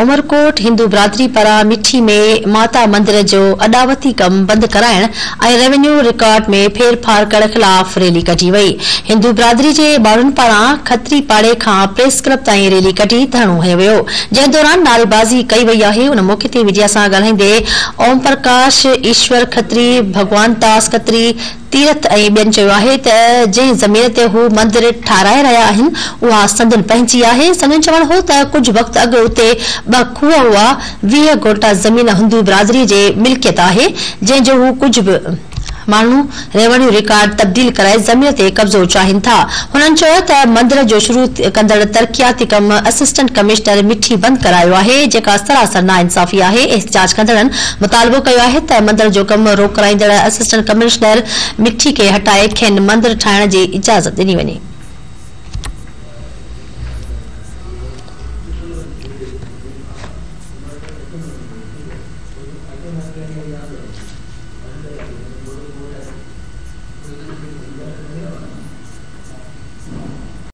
عمرڪوٽ، هندو برادري پاران مٺي ۾ ماتا مندر جو اڏاوتي ڪم بند ڪرائڻ ۽ روينيو رڪارڊ ۾ ڦيرڦار ڪرڻ خلاف ريلي ڪڍي وئي. هندو برادري جي ماڻهن پاران کتري پاڙي کان پريس ڪلب تائين ريلي ڪڍي ڌرڻو هنيو ويو، جنهن دوران نعريبازي ڪئي وئي آهي. ان موقعي تي ميڊيا سان ڳالهائيندي اوم پرڪاش، ايشور کتري، ڀڳوان داس کتري، تيرٿ ۽ ٻين چيو آهي ته جنهن زمين تي هو مندر ٺاهرائي رهيا آهن اها سندن پنهنجي آهي، سندن چوڻ هو ته ڪجهه وقت اڳ اتي ٻه کوهه هئا، 20 گهوٽا زمين هندو برادري جي ملڪيت آهي، جنهن جو هو ڪجهه به ماڻهو ريونيو رڪارڊ تبديل ڪرائي زمين تي قبضو چاهين ٿا. هنن چيو ته مندر جو شروع ڪندڙ ترقياتي ڪم اسسٽنٽ ڪمشنر مٺي بند ڪرايو آهي، جيڪا سراسر ناانصافي آهي، احتجاج ڪندڙن مطالبو ڪيو آهي ته مندر جو ڪم روڪرائيندڙ اسسٽنٽ ڪمشنر مٺي کي هٽائي کين مندر ٺاهڻ جي اجازت ڏني وڃي.